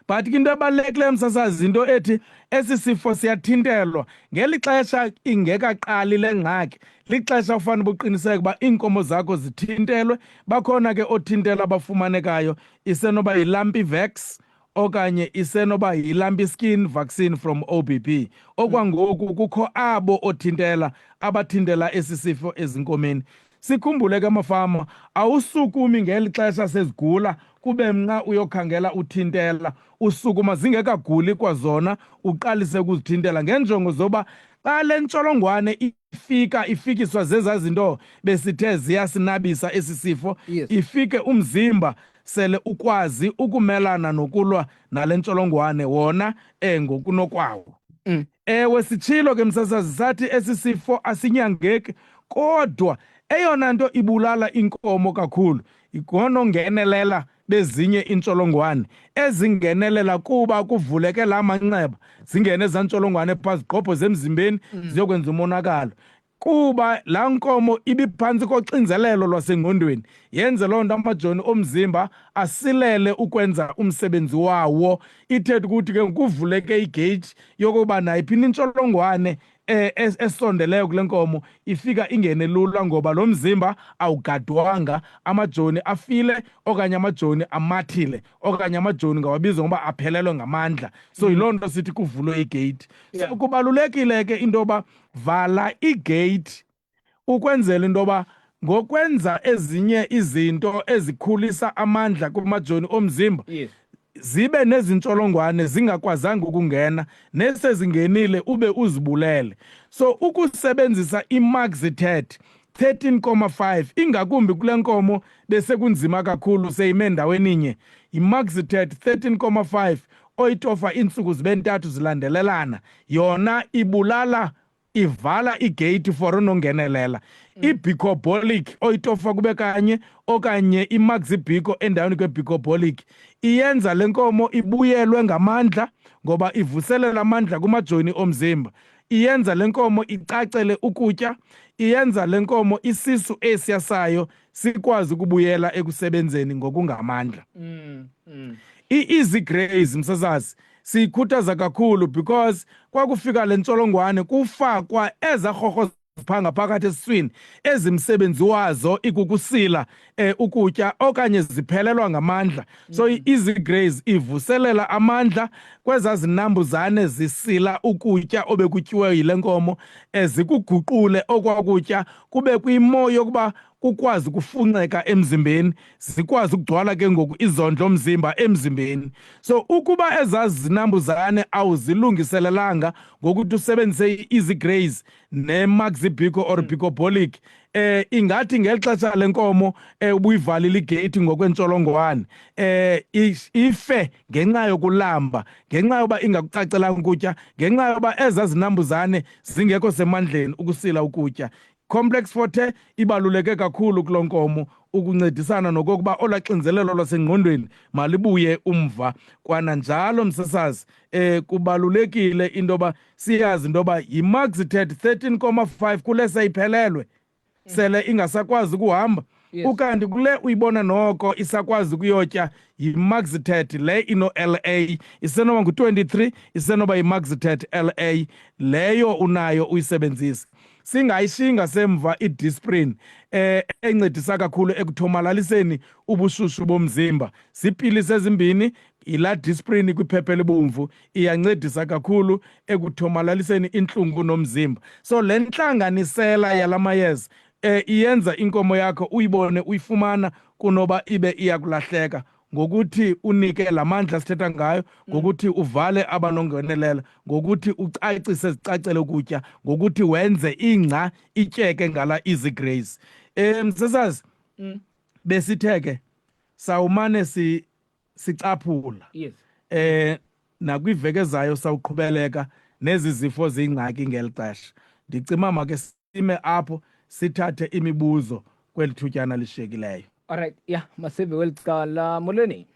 But ke into ebalulekileyo msasazi into ethi esi sifo siyathintelwa ngeli xesha ingekaqali le ngxaki lixesha ufanele ubuqiniseke uba iinkomo zakho zithintelwe. Bakhona ke oothintela abafumanekayo, isenoba yiLumpy Vax okanye isenoba yiLumpy Skin Vaccine from OBP. Okwangoku kukho abo oothintela abathintela esi sifo ezinkomeni. Sikhumbule ke mafama, awusukumi ngeli xesha sezigula kube mnqa uyokhangela uthintela. Usukuma zingekaguli kwazona uqalise ukuzithintela ngenjongo zoba xa le ntsholongwane ifika ifikiswa zezaa zinto besithe ziyasinabisa esi sifo, ifike umzimba sele ukwazi ukumelana nokulwa nale ntsholongwane wona ngokunokwawo. Ewe, sitshilo ke msasazi sathi esi sifo asinyangeki, kodwa eyona nto ibulala inkomo kakhulu ngonongenelela bezinye iintsholongwane ezingenelela kuba kuvuleke la manxeba, zingene ezaa ntsholongwane phaa zigqobhoze emzimbeni ziyokwenza umonakalo. Kuba laa nkomo ibiphantsi koxinzelelo lwasengqondweni, yenze loo nto amajoni omzimba asilele ukwenza umsebenzi wawo. Ithetha ukuthi ke kuvuleke igeyithi yokuba nayiphi na intsholongwane esondeleyo kule nkomo ifika ingene lula ngoba lo mzimba awugadwanga, amajoni afile okanye amajoni amathile okanye amajoni ngawabiza ngoba aphelelwe ngamandla. So yiloo nto sithi kuvulwe igeyithi. So kubalulekile ke into yoba vala igeyithi ukwenzela into yoba ngokwenza ezinye izinto ezikhulisa amandla kumajoni omzimba zibe nezintsholongwane zingakwazanga ukungena, nesezingenile ube uzibulele. So ukusebenzisa iMaxitet 13,5 ingakumbi kule nkomo besekunzima kakhulu seyime ndaweninye, yiMaxitet 13,5 oyitofa iintsuku zibe ntathu zilandelelana, yona ibulala ivala igeyithi for unongenelela. IBicobolic oyitofa kube kanye okanye iMaxibico endaweni kweBicobolic iyenza le nkomo ibuyelwe ngamandla ngoba ivuselela amandla kumajoni omzimba. Iyenza le nkomo icacele ukutya, iyenza le nkomo isisu esiya sayo sikwazi ukubuyela ekusebenzeni ngokungamandla. I-Easy Graze msasazi siyikhuthaza kakhulu because kwakufika le ntsholongwane kufakwa eza rhorho zipha ngaphakathi esiswini ezimsebenzi wazo ikukusila ukutya okanye ziphelelwa ngamandla. So i-Easy Graze ivuselela amandla kweza zinambuzane zisila ukutya obekutyiweyo yile nkomo, zikuguqule okwakutya kube kwimo yokuba kukwazi ukufunxeka emzimbeni, zikwazi ukugcwala ke ngoku izondlo mzimba emzimbeni. So ukuba ezaa zinambuzane awuzilungiselelanga ngokuthi usebenzise i-Easy Graze neMaxibico or Bicobolic, ingathi ngeli xesha lenkomo ubuyivalile igeyithi ngokwentsholongwane, ife ngenxa yokulamba, ngenxa yoba ingakucacelanga ukutya, ngenxa yoba ezaa zinambuzane zingekho semandleni ukusila ukutya. Complex Forte ibaluleke kakhulu kulo nkomo ukuncedisana nokokuba olaa xinzelelo lwasengqondweni malibuye umva. Kwananjalo msasazi, kubalulekile into yoba siyazi into yoba yiMaxitet 13,5 kule seyiphelelwe sele ingasakwazi ukuhamba. Ukanti kule uyibona noko isakwazi ukuyotya yiMaxitet le ino-LA, isenoba ngu-23, isenoba yiMaxitet LA leyo unayo uyisebenzise. Singayishiyi ngasemva iDisprin encedisa kakhulu ekuthomalaliseni ubushushu bomzimba. Ziipilisi ezimbini, yilaa Disprin kwiphepha elibomvu iyancedisa kakhulu ekuthomalaliseni intlungu nomzimba. So le ntlanganisela yala mayeza iyenza inkomo yakho uyibone uyifumana kunoba ibe iyakulahleka ngokuthi unike la mandla sithetha ngayo, ngokuthi uvale abanongenelela, ngokuthi ucacise zicacele ukutya, ngokuthi wenze ingca ityeke ngala Easy Graze. Msasazi, besithe ke sawumane sicaphula. Nakwiveki ezayo sawuqhubeleka nezi zifo ziyingxaki ngeli xesha. Ndicima make sime apho sithathe imibuzo kweli thutyana lishiyekileyo. Alright, ya masive kweli cala. Molweni.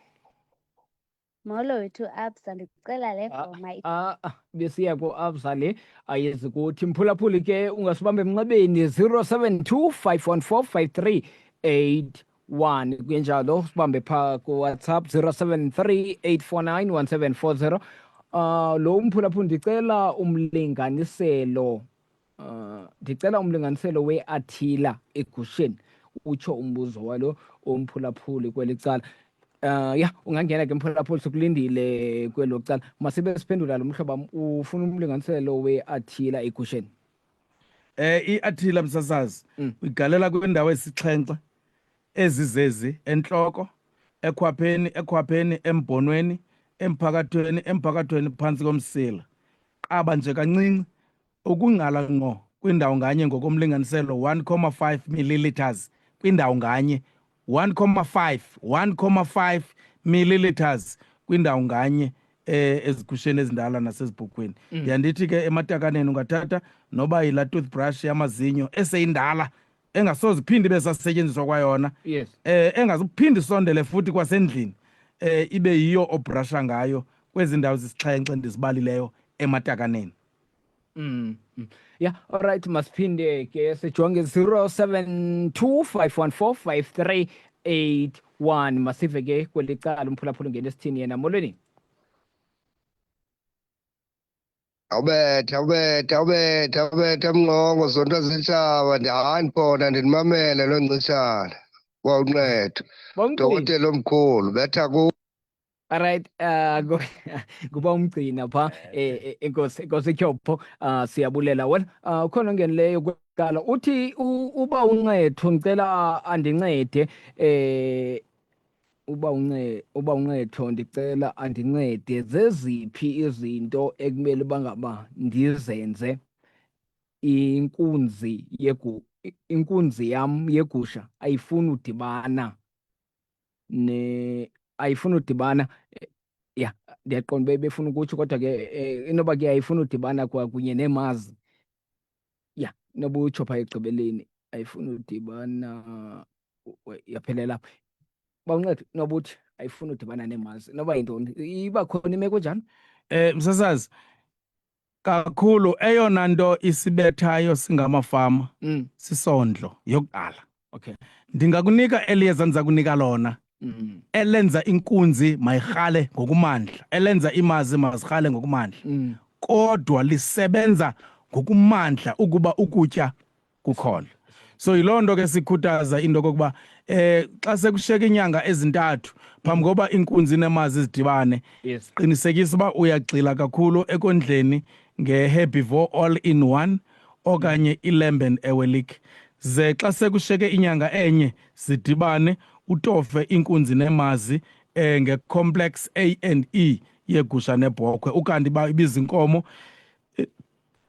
Molo wethu Absa, ndicela le Ah, ngoma. Ah, ah, besiya ku-Absa le ayezi kuthi mphulaphuli ke ungasibamba emnxebeni 072 514 5381 kunjalo sibambe phaa kuWhatsApp 073 849 1740. Lo umphulaphuli ndicela umlinganiselo, ndicela umlinganiselo we-athila egusheni, utsho umbuzo walo umphulaphuli kweli cala. Ya ungangena ke mphulaphuli, sikulindile kwelo cala. Masibe siphendula lo mhlobo wam ufuna umlinganiselo we-athila egusheni. I-athila msasazi uyigalela kwindawo esixhenxe ezizezi: entloko, ekhwapheni, ekhwapheni, embhonweni, emphakathweni, emphakathweni, phantsi komsila. Qaba nje kancinci ukungqala ngqo kwindawo nganye ngokomlinganiselo 1,5 milliliters kwindawo nganye, 1,5, 1,5 milliliters kwindawo nganye ezigusheni ezindala nasezibhokhweni. Ndiyandithi ke ematakaneni ungathatha noba yila toothbrush yamazinyo eseyindala engasoze iphinde ibe sasetyenziswa kwayona, engazuphinde isondele futhi kwasendlini, ibe yiyo obrasha ngayo kwezi ndawo zisixhenxe ndizibalileyo ematakaneni. Yeah, all right, masiphinde ke sijonge 0725145381. Masive ke kweli cala umphulaphula ungena esithini yena. Molweni. Awubethe, awubethe, awubethe, awubethe mnqongo zonto zentshaba. Hayi ndikhona ndinimamele lo ncitshana. Wawunqetho. Bomgcini. Dokotela omkhulu betha ku. Alright, kuba umgcina pha, enkosi, enkosi Tyhopho, siyabulela. Well, ukhona ongenileyo kuqala uthi uba unqetho ngicela andincede, uba unqetho ndicela andincede, zeziphi izinto ekumele uba ngaba ndizenze inkunzi yam yegusha ayifuni udibana ne ayifuni udibana, ya ndiyaqonda uba befuna ukutsho kodwa ke inoba ke ayifuni udibana kwakunye nemazi, ya inoba utsho phaa ekugqibeleni ayifuni udibana, yaphelela apho. Bawunceda inoba uthi ayifuni udibana nemazi, inoba yintoni, iba khona imeko enjalo? Msasazi, kakhulu eyona nto isibethayo singamafama sisondlo yokuqala. Ndingakunika eliyeza ndiza kunika lona elenza inkunzi mayirhale ngokumandla, elenza imazi mazirhale ngokumandla, kodwa lisebenza ngokumandla ukuba ukutya kukhona. So yiloo nto ke sikhuthaza into kokuba xa sekushiyeka inyanga ezintathu phambi koba inkunzi nemazi zidibane, qinisekisa uba uyagxila kakhulu ekondleni nge-herbivore all in one okanye ilamb and ewelik. Ze xa sekushiyeke inyanga enye zidibane, utofe inkunzi nemazi nge-complex A and E yegusha nebhokhwe. Ukanti uba ibizinkomo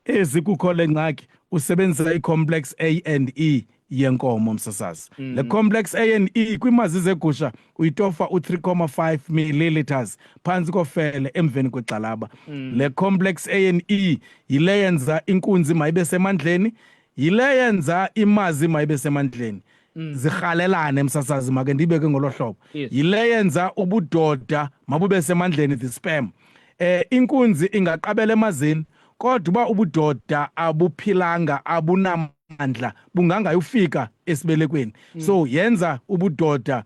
ezi kukho le ngxaki, usebenzisa i-complex A and E yenkomo msasazi. Le complex A and E kwimazi zegusha uyitofa u-3,5 milliliters phantsi kofele emveni kwegxalaba. Le complex A and E yile yenza inkunzi mayibe semandleni, yile yenza imazi mayibe semandleni, zirhalelane msasazi, make ndibeke ngolo hlobo. Yile yenza ubudoda mabube semandleni, the sperm. Inkunzi ingaqabela emazini, kodwa uba ubudoda abuphilanga, abunamandla, bungangayufika esibelekweni. So yenza ubudoda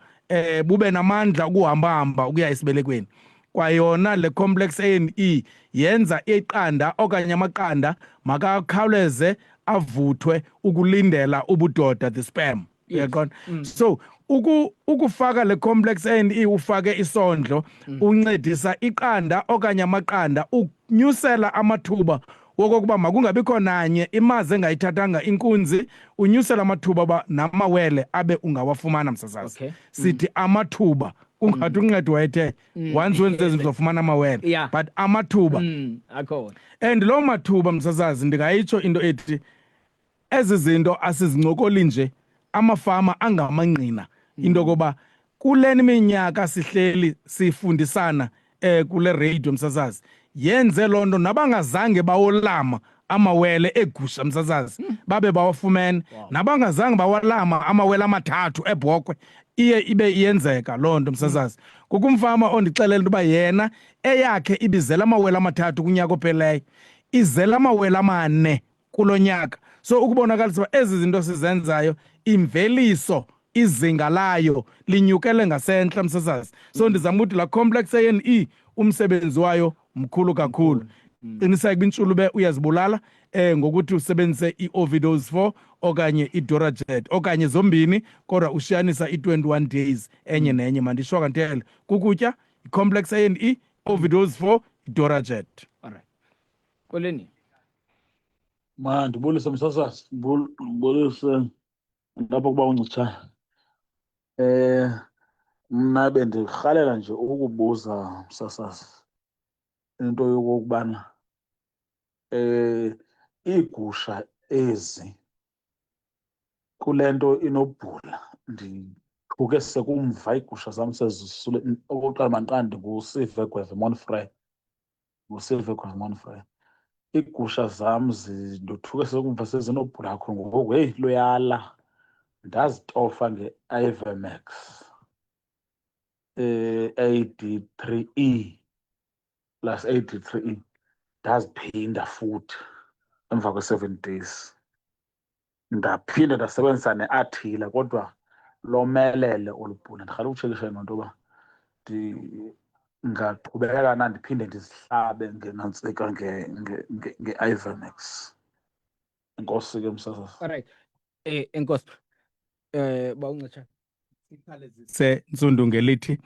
bube namandla ukuhamba-hamba ukuya esibelekweni. Kwayona le complex A and E yenza iqanda okanye amaqanda makakhawuleze avuthwe ukulindela ubudoda, the sperm. Uyaqonda? So ukufaka le complex A and E, ufake isondlo, uncedisa iqanda okanye amaqanda, unyusela amathuba wokokuba makungabikho nanye imazi engayithathanga inkunzi, unyusela amathuba uba namawele abe ungawafumana msasazi. Sithi amathuba, kungathi uncedo wayethe once wenze izinto uzofumana amawele, but amathuba Akhona. And loo mathuba msasazi, ndingayitsho into ethi ezi zinto asizincokoli nje, amafama angamangqina into koba kuleni minyaka sihleli sifundisana kule radio msasazi, yenze loo nto nabangazange bawolama. amawele eegusha msasazi babe bawafumene nabangazange bawalama amawele amathathu ebhokhwe iye ibe iyenzeka loo nto msasazi. Kukho umfama ondixelela into yoba yena eyakhe ibizela amawele amathathu kunyaka ophelileyo, izela amawele amane kulo nyaka. So ukubonakalisa uba ezi zinto sizenzayo imveliso izinga layo linyukele ngasentla msasazi. So ndizama ukuthi laa complex A and E umsebenzi wayo mkhulu kakhulu. Qiniseka uba intshulube uyazibulala ngokuthi usebenzise i-Ovidose 4 okanye iDurajet okanye zombini, kodwa ushiyanisa i-21 days enye nenye. Mandishwakanthele kukutya i-complex A and E, Ovidose 4, iDurajet. Alright. Koleni. Ma ndibulise msasazi, ndibulise lapho kuba uncitshana. Mna bendirhalela nje ukubuza msasazi into yokokubana iigusha ezi kule nto inobhula, ndithuke sekumva iigusha zam sezisule. Okokuqala mandiqale ndinguSive Gweve Monfrey, nguSive Gweve Monfrey. Iigusha zam ndothuke sekumva sezinobhula kakhulu ngoku, heyi luyala. Ndazitofa nge-Ivamax AD3E plus AD3E, ndaziphinda futhi emva kwe-7 days. Ndaphinda ndasebenzisa ne-Athila kodwa lomelele olu bhula. Ndirhalela ukutshekisha nento yoba ndingaqhubekeka na ndiphinde ndizihlabe ngenantsika nge-Ivamax. Enkosi ke msasazi. Alright. Enkosi. Bawuncitshana. Se Ntsundu ngelithi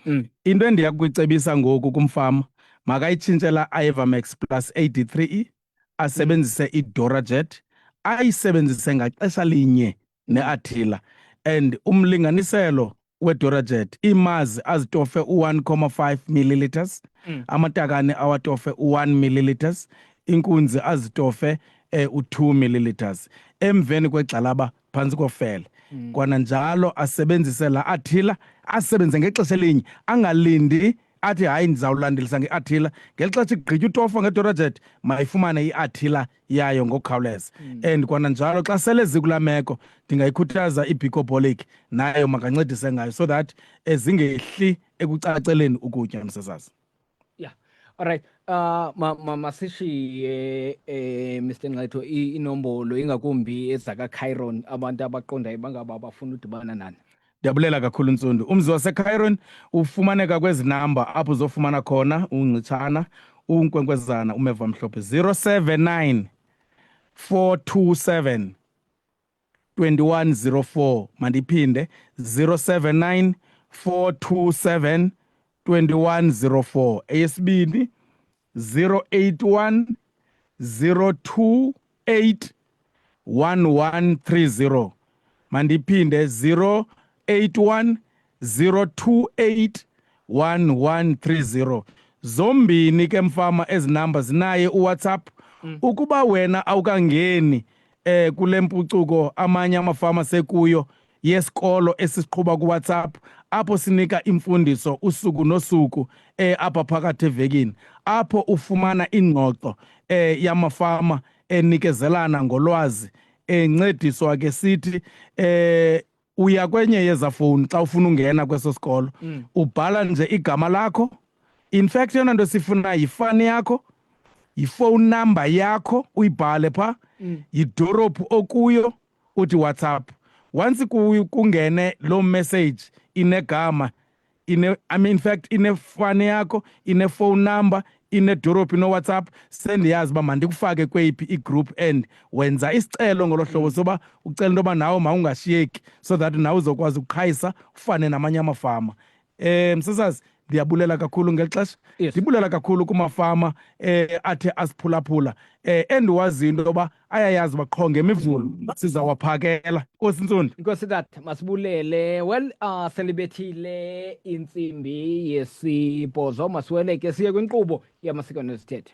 into endiya kuyicebisa ngoku kumfama makayitshintshe la Ivamax plus AD3E asebenzise iDurajet, ayisebenzise ngaxesha linye neAthila, and umlinganiselo weDurajet iimazi azitofe u-1,5 milliliters, amatakane awatofe u-1 milliliters, inkunzi azitofe u-2 milliliters emveni kwegxalaba phantsi kofele. Kwananjalo asebenzise la Athila, asebenze ngexesha elinye, angalindi athi hayi ndizawulandelisa ngeAthila. Ngeli xesha igqitya utofa ngeDurajet, mayifumane iAthila yayo ngokukhawuleza. And kwananjalo xa sele zikulaa meko ndingayikhuthaza iBicobolic nayo makancedise ngayo so that zingehli ekucaceleni ukutya msasazi. Yeah. Alright. Ma, ma, masishiye Mr Nqetho inombolo ingakumbi ezaka Chiron, abantu abaqondayo bangaba bafuna udibana nani. Ndiyabulela kakhulu Ntsundu. Umzi waseChiron ufumaneka kwezi namba apho uzofumana khona uNgcitshana, uNkwenkwezana, uMeva Mhlophe 079 427 2104. Mandiphinde 079 427 2104. Eyesibini 081 028 1130. Mandiphinde 081 028 1130. Zombini ke mfama ezi namba zinaye uWhatsApp. Ukuba wena awukangeni kule mpucuko amanye amafama sekuyo yesikolo esisiqhuba kuWhatsApp, apho sinika imfundiso usuku nosuku apha phakathi evekini, apho ufumana ingxoxo yamafama enikezelana ngolwazi, encediswa ke sithi uya kwenye yeza fowuni xa ufuna ungena kweso sikolo, ubhala nje igama lakho. In fact yona nto sifuna yifani yakho, yifowuni number yakho, uyibhale pha, yidolophu okuyo, uthi WhatsApp. Once kungene loo message inegama, ine, I mean, in fact inefani yakho, ine-phone number, inedolophu, ino-WhatsApp, sendiyazi uba mandikufake kweyiphi igroup, and wenza isicelo ngolo hlobo soba ucela into yoba nawe mawungashiyeki so that nawe uzokwazi ukuqhayisa ufane namanye amafama. Msasazi, ndiyabulela kakhulu ngeli xesha. Ndibulela kakhulu kumafama athe asiphulaphula, endiwaziyo into yoba ayayazi uba qho ngemivulo sizawaphakela. Nkosi Ntsundu. Nkosi tata, masibulele. Well, selibethile intsimbi yesibhozo, masiwele ke siye kwinkqubo yamasiko nezithethe.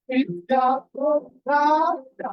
Ndiyakuthanda.